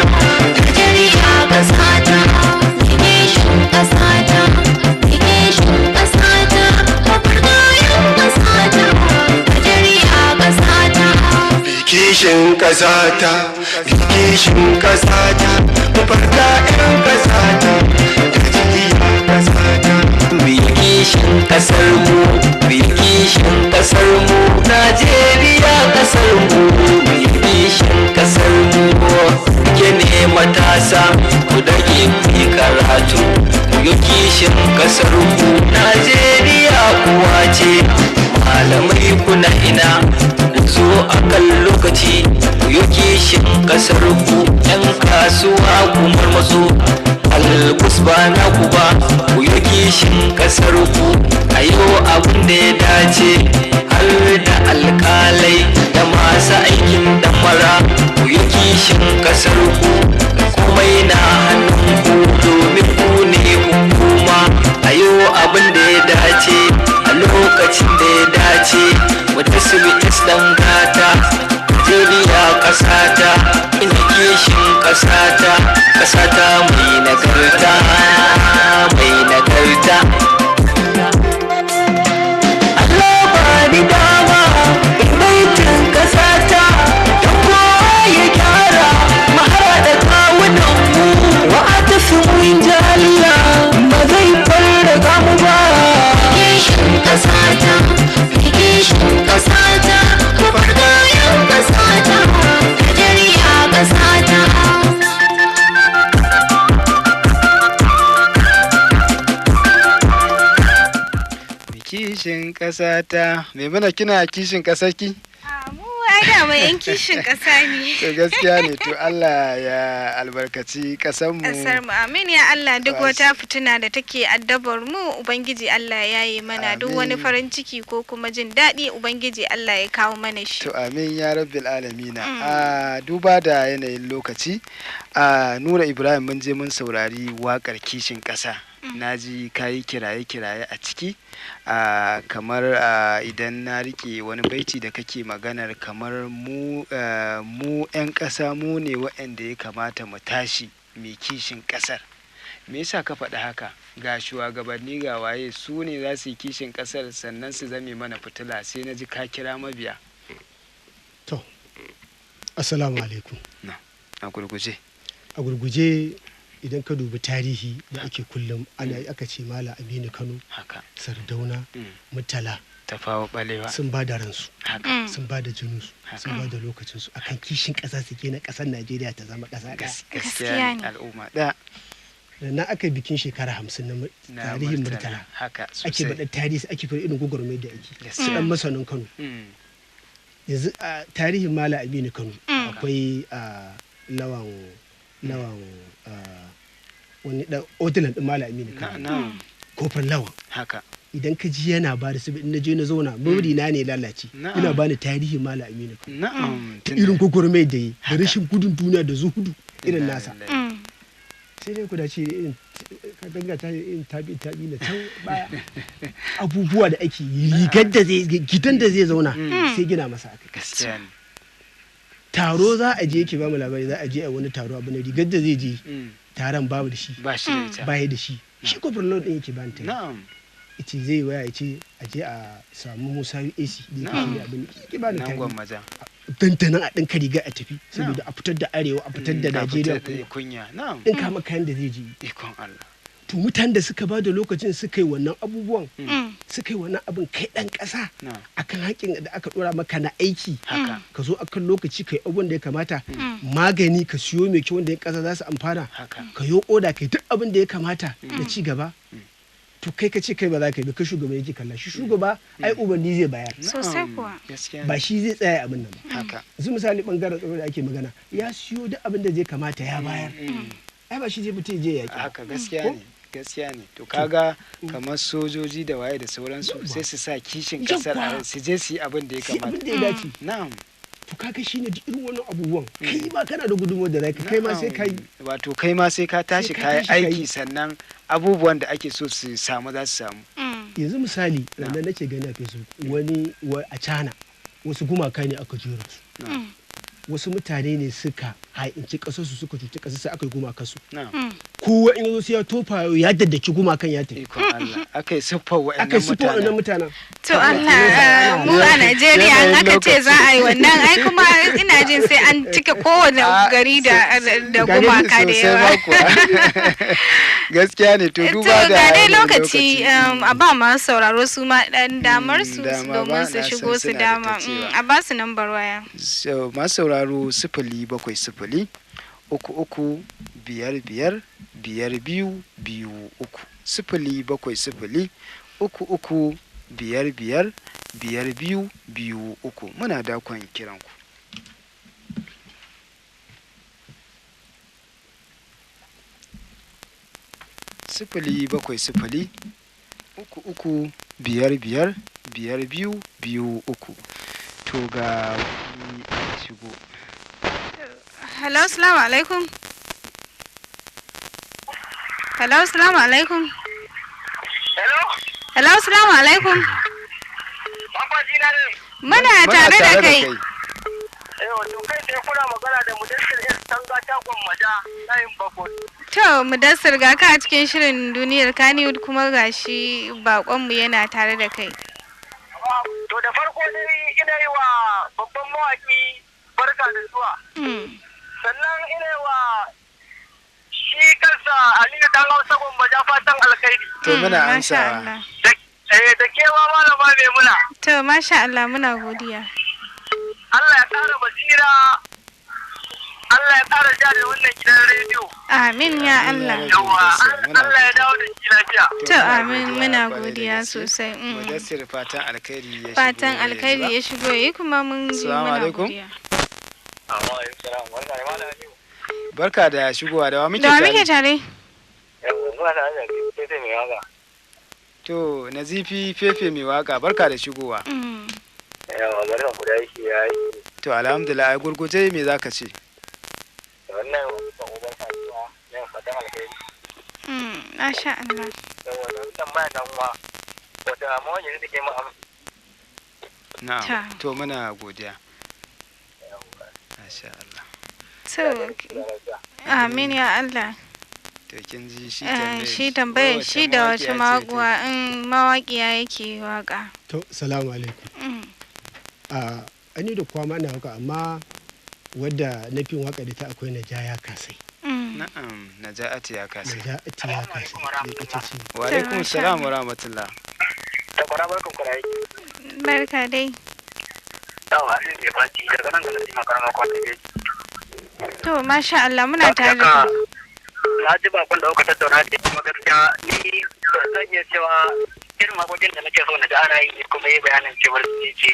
Najeriya ƙasa ta, kishin ƙasa ta, kishin ƙasa ta, mu farka 'yan ƙasa ta. Najeriya ƙasa ta. Kishin ƙasa ta, kishin ƙasa ta, mu farka 'yan ƙasa ta. Najeriya ƙasa ta. Mu yi kishin kasar mu, mu yi kishin kasar mu, Najeriya kasar mu, mu yi kishin kasar mu. Ke ne matasa, ku dage ku yi karatu, ku yi kishin kasar ku. Najeriya kuwa ce. Malamai, kuna ina? Ku zo akan lokaci, ku yi kishin kasar ku. 'Yan kasuwa, ku marmatso, algus ba na ku ba, ku yi kishin kasar ku. A yau abin da ya dace, har da alkalai da masu aikin damara, ku yi kishin kasar ku. Komai na hannun ku, domin ku ne hukuma. A yau abin da ya dace a lokacin da ya dace, wata sweet dan gata. Najeriya ƙasata, ina kishin ƙasata, ƙasata mai nagarta, mai nagarta. Allah ba ni dama in baitin ƙasata, don kowa ya gyara, mu haɗa kawunan mu wa atasimu in ji Allah ba zai farraka mu ba. Kishin ƙasa ta, kishin ƙasa ta, mu farka 'yan ƙasa ta. Najeriya ƙasa ta. "Mai Kishin Ƙasa Ta". Maimuna, kina kishin ƙasarki? A mu ai dama 'yan kishin ƙasa ne. To, gaskiya ne. To, Allah ya albarkaci ƙasarmu. Ƙasar mu, amin ya Allah. Duk wata fitina da take addabar mu, Ubangiji Allah ya yi mana. Duk wani Amin. farin ciki ko kuma jin daɗi, Ubangiji Allah ya kawo mana shi. To, amin ya rabbil alamina. A duba da yanayin lokaci, a Nura Ibrahim, mun je mun saurari waƙar kishin ƙasa. Na ji kayi kiraye-kiraye a ciki, a kamar idan na rike wani baiti da kake maganar kamar mu 'yan ƙasa, mu ne waɗanda ya kamata mu tashi mai kishin ƙasar. Me yasa ka faɗi haka? Ga shugabanni, ga waye, su ne za su yi kishin ƙasar sannan su zame mana fitila. Sai na ji ka kira mabiya. To, assalamu alaikum. A gurguje. A gurguje, idan ka dubi tarihi da ake kullum ana aka ce Malam Aminu Kano, Sardauna, Murtala, Tafawa Balewa, sun ba da ransu, sun ba da jininsu, sun ba da lokacinsu akan kishin ƙasa, su na ƙasar Najeriya ta zama ƙasa ɗaya. Gaskiya ne, al'umma ɗaya. Da na aka yi bikin shekara 50 na Na tarihin Murtala. Haka Ake sosai. baɗa tarihi, ake fara irin gwagwarmayar da ake. Yes. Su dan masanin Kano. Yanzu a tarihin Malam Aminu Kano akwai a lawan wani dan odilan din Malam Aminu Kano. Na'am. Kofar Lawan. Haka. Idan ka ji yana ba da sabi, in na je na zauna muri na ne lalace. Na'am. Ina bani tarihin Malam Aminu Kano. Na'am. Ta irin gwagwarmayar da yi da Haka. rashin gudun duniya da zuhudu irin Inna nasa. lillahi. Sai dai ku dace irin ka danga ta irin tabi na can baya, abubuwa da ake yi, rigar da zai, gidan da zai zauna sai gina masa akai. Gaskiya ne. Taro za a je, yake ba mu labari, za a je a wani taro abu na rigar da zai je taron babu da shi. Ba shi da ita. Baya da shi. Shi kofar lord din yake bani tare. Yace zai waya yace a je a samu Musa AC da yake shirya abin yake bani Nan tare. Gwammaja. Dandanan a ɗinka riga a tafi saboda a fitar da arewa, a fitar da A Najeriya fitar da kunya. kunya. Na'am. Ɗinka maka kayan da zai je. Ikon Allah. To mutanen da suka ba da lokacin suka yi wannan abubuwan, suka yi wannan abin, kai ɗan ƙasa Na'am. akan haƙƙin da aka ɗora maka na aiki, Haka. ka zo akan lokaci ka yi abubuwan da ya kamata, magani ka siyo mai kyau wanda ya ƙasa za su amfana, Haka. ka yi oda, ka yi duk abin da ya kamata na ci gaba. To kai ka ce kai ba za ka yi ba, ka shugaba yake kalla shi, shugaba ai umarni zai bayar. Sosai Na'am. kuwa. Gaskiya Ba ne. shi zai tsaya abin nan ba. Haka. Yanzu misali bangaren tsaro da ake magana, ya siyo duk abin da zai kamata ya bayar, ai ba shi zai fita ya je yaƙi ba. Haka, gaskiya Ko? ne. Gaskiya ne. To kaga kamar sojoji da waye da sauransu sai su sa kishin kasar a Yawwa. rai, su je su yi abin da ya Sai abin kamata. da ya dace. Na'am. To kaga shine duk irin wannan abubuwan, kai ma kana da gudunmuwar da zaka kai ma sai kai. Na'am. Wato kai ma sai ka tashi ka ka yi tashi ka yi. aiki, sannan abubuwan da ake so su samu za su samu. Yanzu misali ranar nake gani a Facebook wani a China wasu gumaka ne aka jera su. Wasu mutane ne suka ha'inci ƙasarsu, suka cuci ƙasarsu, aka yi gumakansu. Na'am. Kowa in yazo sai ya tofa ya daddaki gumakan ya tafi. Ikon Allah. Aka yi siffar Aka yi wa'annan siffar waɗannan mutanen. mutanen. To Allah, mu a Najeriya in Yanayin aka ce za a yi wannan ai kuma ina jin sai an cika kowane gari da Gani gumaka da sosai yawa. ma kuwa. Gaskiya ne. To To duba da ga dai yanayin lokaci, a ba masu sauraro su ma dan damar su Dama domin ba, su na san shigo su suna da ta dama. cewa. A ba su nambar waya. So, masu sauraro, 070 3 3 5 5 5 2 2 3, 070 3 3 5 5 5 2 2 3. Muna dakon kiranku. 070 3 3 5 5 5 2 2 3. To ga wani ya shigo. Hello, assalamu alaikum. Hello, assalamu alaikum. Hello? Hello, assalamu alaikum. Bambaji na ne. Muna tare da kai. Eh, to kai sai kuna magana da Mudassir S. Tanga ta Gwammaja, layin Bakon. To, Mudassir, ga ka a cikin shirin duniyar Kannywood, kuma gashi bakonmu yana tare da kai. To da farko dai ina yi wa babban mawaki barka da zuwa. Sannan ina yi wa shi kansa Aliyu Dan Hausa Gwammaja fatan alkhairi. To muna Masha amsawa. Allah. Da kewa malama Maimuna. To, masha Allah, muna godiya. Allah ya ƙara basira. Allah ya ƙara ja da wannan gidan rediyo. Amin ya Amin ya Allah. Rabbi. Yawwa, Muna Allah ya dawo da shi lafiya. To, amin, muna kwarai da godiya gaske. sosai. Mudassir fatan alkhairi ya shigo Fatan ya alkhairi ba. ya shigo yi kuma mun ji Assalamu muna alaikum. godiya. Barka da shigowa, da wa muke Da wa muke tare? tare? To Nazifi Fefe mai waka, barka da shigowa. Yawa, barkan ku da aiki, ya yi. To alhamdulillah, ai gurguje me zaka ce? Wannan uban kasuwa ne, fatan alkhairi. Masha Allah. Yawa, wannan ma dan uwa. Wata mawaƙi ne take mu amsa. Na'am. Ta. To muna godiya. Masha Allah. To, amin ya Allah. To kin ji shi Eh, tambayar shi tambayar wai shi da wace mawaƙiya ce mawaƙuwa in mawaƙiya yake waka. To salamu alaikum. A ani da kuwa ma ina waka, amma wadda na fi waka da ta akwai Najaya Kasai. Na'am, Naja'atu ya kasa. Naja'atu ya Kasai da ita ce. Wa alaikum masha salam wa rahmatullah. Da kwara, barkan ku da aiki. Barka dai. Yawa, Aliyu mai faci daga nan ga Nasima karama kwata ne. To, masha Allah, muna tare da kai. Na ji bakon da kuka tattauna da kuma gaskiya ni zan iya cewa irin waƙoƙin da nake so na ji ana yi kuma yi bayanin cewar ni ce.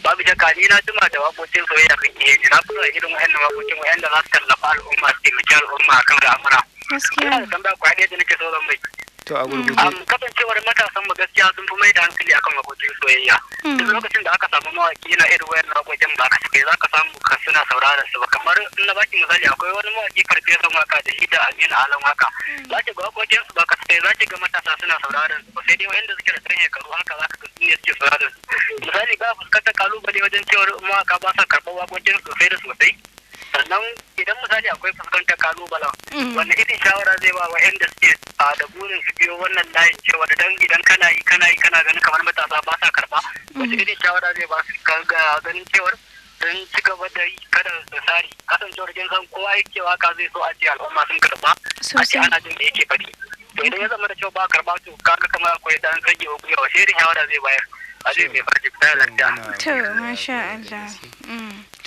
Babu shakka ni na jima da waƙoƙin soyayya kan iya ji. Na fi son irin wa'annan waƙoƙin wa'anda za su tallafa al'umma su taimaki al'umma akan al'amura. Gaskiya Ina da tambaya kwaya ɗaya da nake so zan mai. To a gurguje. Kasancewar matasan mu gaskiya sun fi mai da hankali akan waƙoƙin soyayya. Duk lokacin da aka samu mawaki yana irin wayan waƙoƙin ba kasafai za ka samu ka suna sauraron su ba. Kamar in na baki misali akwai wani mawaki farfesan waka da shi da Aminu Alan waka. Za ki ga waƙoƙin su ba kasafai za ki ga matasa suna sauraron su ba, sai dai wayanda suke da ɗan shekaru haka za ka ga su ne suke sauraron su. Misali ba fuskantar kalubale wajen cewar mawaka ba sa karɓar waƙoƙin sosai da sosai. Sannan idan misali akwai fuskantar kalubalen, wani irin shawara zai ba wa'anda suke a da burin su biyo wannan layin cewa da dan idan kana yi kana yi kana ganin kamar matasa ba sa karba, wace irin shawara zai ba su ga ganin cewar sun ci gaba da yi kada su sari, kasancewar kin san kowa yake waka zai so a ce al'umma sun karba, a ce ana jin da yake faɗi. To idan ya zama da cewa ba karba, to kaga kamar akwai dan rage wa gwiwa, wace irin shawara zai bayar? Aliyu mai farji ta lafiya. To masha Allah.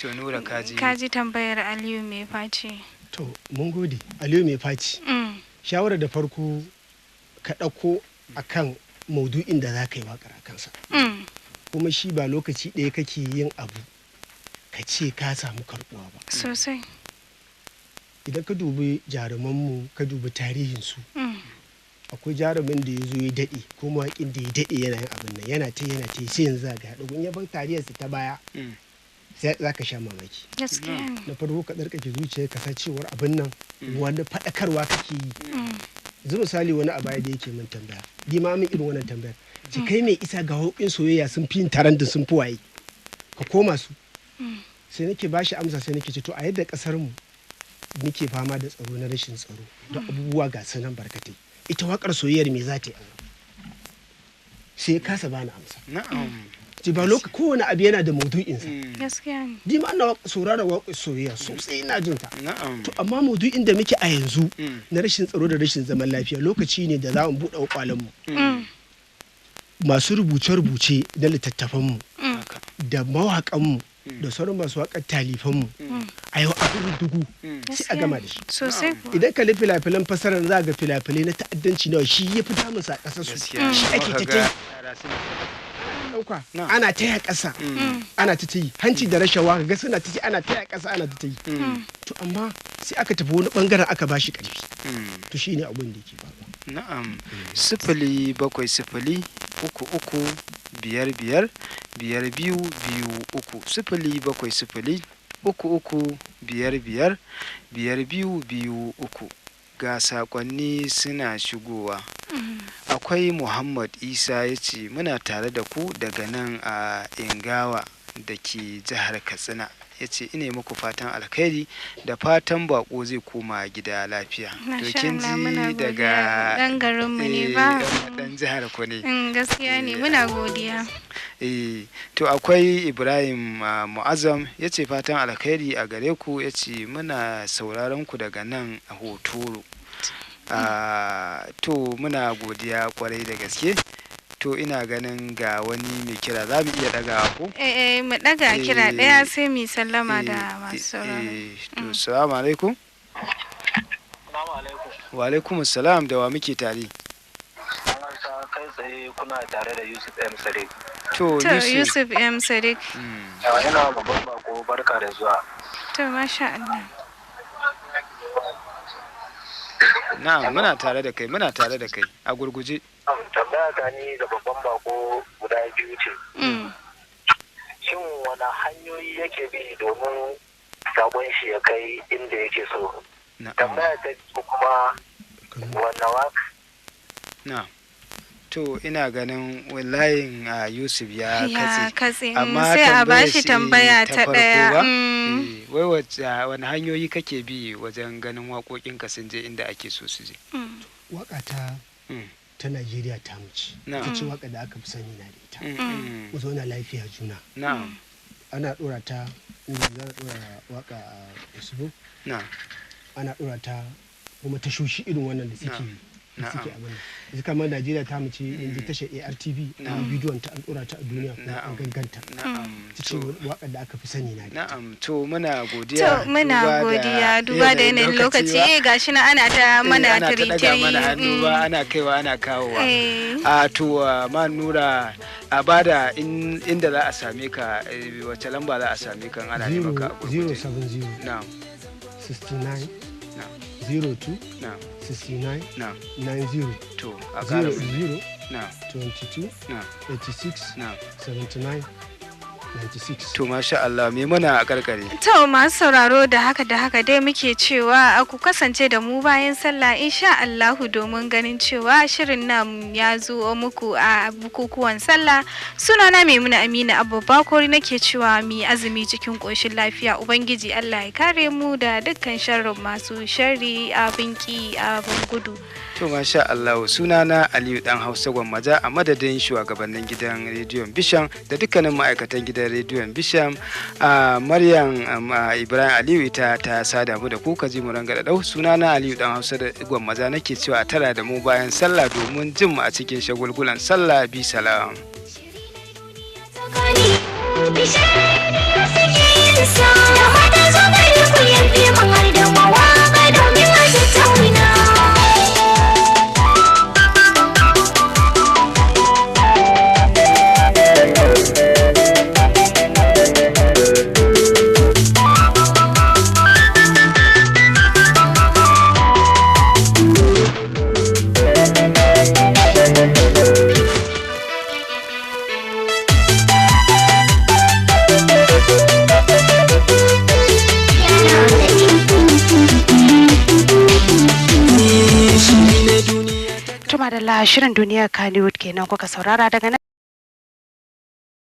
To Nura, kaji. Kaji tambayar Aliyu mai face. To mun gode Aliyu mai faci. Shawarar da farko ka ɗauko akan maudu'in da za ka yi waƙar a kansa. Kuma shi ba lokaci ɗaya kake yin abu ka ce ka samu karɓuwa ba. Sosai. Idan ka dubi jarumanmu, ka dubi tarihinsu, akwai jarumin da ya zo ya daɗe ko mawaƙin da ya daɗe yana yin abin nan, yana ta yana ta, sai yanzu ga ya ɗago. In ya bar tariyarsa ta baya, sai za ka sha mamaki. Gaskiya ne. Na farko ka tsarkake zuciya ka san cewar abin nan wani faɗakarwa kake yi. Yanzu misali wani a baya da yake min tambaya, ni ma min irin wannan tambayar ce, kai mai isa ga haƙoƙin soyayya sun fi yin tarandin sun fi waye ka koma su. Sai nake bashi amsa, sai nake ce to a yadda ƙasar mu muke fama da tsaro na rashin tsaro da abubuwa ga sanan barkatai, ita waƙar soyayyar me za ta yi? Sai ya kasa bani amsa. Na'am. Ce ba lokaci kowane abu yana da maudu'insa. Gaskiya ne. Ni ma ina saurara waƙar soyayya sosai, ina jin ta. Na'am. To amma maudu'in da muke a yanzu na rashin tsaro da rashin zaman lafiya, lokaci ne da za mu buɗe kwalanmu, masu rubuce-rubuce na littattafanmu da mawaƙanmu da sauran masu waƙar talifanmu, a yau abin dugu sai a gama da shi. Sosai kuwa. Idan kalli filafilan fasarar, za ga filafilai na ta'addanci nawa shi ya fi damunsa a ƙasar su. Gaskiya. Shi ake Muka ta ga yi yara suna ɗauka Na'am. ana taya ƙasa, ana ta yi hanci da rashawa, ga suna ta yi, ana taya ƙasa, ana ta yi. To amma sai aka tafi wani bangaren aka bashi ƙarfi. To shine abin da yake faruwa. Na'am. 070 33 55 52 23, 070 33 55 52 23. Ga saƙonni suna shigowa. Akwai Muhammad Isa ya ce muna tare da ku daga nan a Ingawa da ke jihar Katsina. Ya ce ina muku fatan alkhairi da fatan bako zai koma gida lafiya. To Masha kin Allah, muna ji godiya. daga Ɗan garinmu ne ba. Dan jihar ku ne. Gaskiya ne, muna godiya. To akwai Ibrahim Mu'azzam ya ce fatan alkhairi a gare ku, ya ce muna sauraron ku daga nan a Hotoro. To muna godiya kwarai da gaske. To ina ganin ga wani mai kira, za mu iya ɗagawa ko? Eh, mu ɗaga kira ɗaya sai mu yi sallama da masu sauraro. To salamu alaikum. Salamu alaikum. Wa alaikum salam, da wa muke tare? Kai tsaye kuna tare da Yusuf M Sadiq. To To Yusuf. Yusuf M Sadiq. Ina babban bako barka da zuwa. To masha Allah. Na'am, muna tare da kai, muna tare da kai a gurguje. Tambaya ta ni ga babban bako guda biyu ce. Shin wani hanyoyi yake bi domin sabon shi ya kai inda yake so? Na'am. Tambaya ta biyu kuma wanne waka Na'am. To ina ganin layin Yusuf ya Ya katse. katse. Amma Sai a tambayar bashi shi tambaya ta farko ɗaya. ba? Wai wani hanyoyi kake bi wajen ganin waƙoƙinka sun je inda ake so su je? Waka ta ta Najeriya ta mace. Na'am. Ita ce waka da aka fi sani na da ita. Mm. Mu zauna lafiya juna. Na'am. Ana ɗora ta inda za a ɗora waka a Facebook. Na'am. Ana ɗora ta kuma tashoshi irin wannan da suke Na'am. Da suke abin nan. Yanzu kamar Najeriya ta mu ce yanzu tashar ARTV an yi bidiyon ta, an dora ta a duniya kuma an ganganta. Ta ce waƙar da aka fi sani na da ita. Na'am, to muna godiya. To muna godiya duba da yanayin lokaci, gashi na ana ta mana ana ta daga tiritiri. Mana hannu ba, ana kaiwa ana kawowa. Eh. A to ma Nura, a bada inda za a same ka, wace lamba za a same ka in ana neman ka a gurguje? 070 69 02 69 90. To a ƙara 00 22 86 79 96. To masha Allah, me muna a karkare. To masu sauraro, da haka dai muke cewa ku kasance da mu bayan sallah insha Allahu, domin ganin cewa shirin nan ya zo muku a bukukuwan sallah. Sunana Maimuna Aminu Abubakar, nake cewa mu yi azumi cikin koshin lafiya. Ubangiji Allah ya kare mu da dukkan sharrin masu sharri, abin ki abin gudu. To masha Allah, sunana Aliyu Dan Hausa Gwammaja, a madadin shugabannin gidan rediyon Bishan da dukkanin ma'aikatan gidan rediyon Bishan, a Maryam Ibrahim Aliyu ita ta sada mu da ku ka ji mu ranga dau. Sunana Aliyu Dan Hausa da Gwammaja, nake cewa a tara da mu bayan sallah domin jin mu a cikin shagulgulan sallah. Bi salam. Bishari suke yin sa da mata zo gari ku yarfe mun har da mawaka domin a tattauna. Tuma da shirin duniyar Kannywood kenan kuka saurara daga nan.